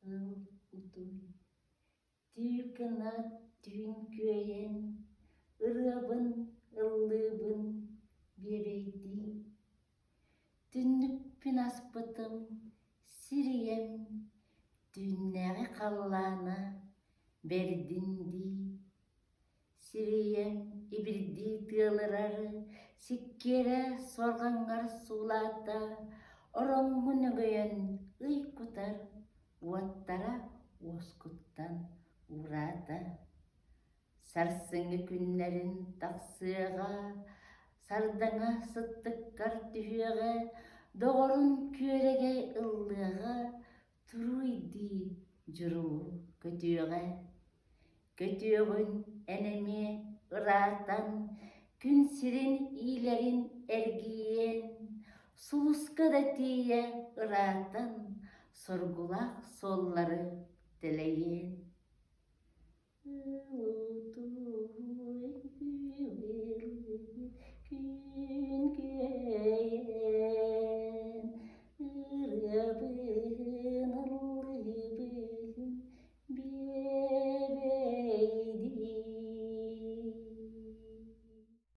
Ыл утуй, Түү кынат түүн күөйэн, ырыабын ыллыыбын биэбэйдии. Түннүкпүн аспытым сир ийэм түүннээҕи халлаана бэрдин дии. Сир ийэм ибирдии тыалырар, сиккиэрэ суорҕаҥҥар суулаата, ороҥҥун өгөйөн ый кутар, уоттара уоскуттан уураата. Сарсыҥҥы күннэрин тахсыаҕа, сардаҥа сыттыккар түһүөҕэ, доҕорун күөрэгэй ыллыаҕа, туруй дии дьурулуу көтүөҕэ. Көтүөҕүн эн эмиэ ыраатан, күн сирин иилэрин эргийиэн, сулуска да тиийэ ыраатан, соргулаах суоллары тэлэйиэн.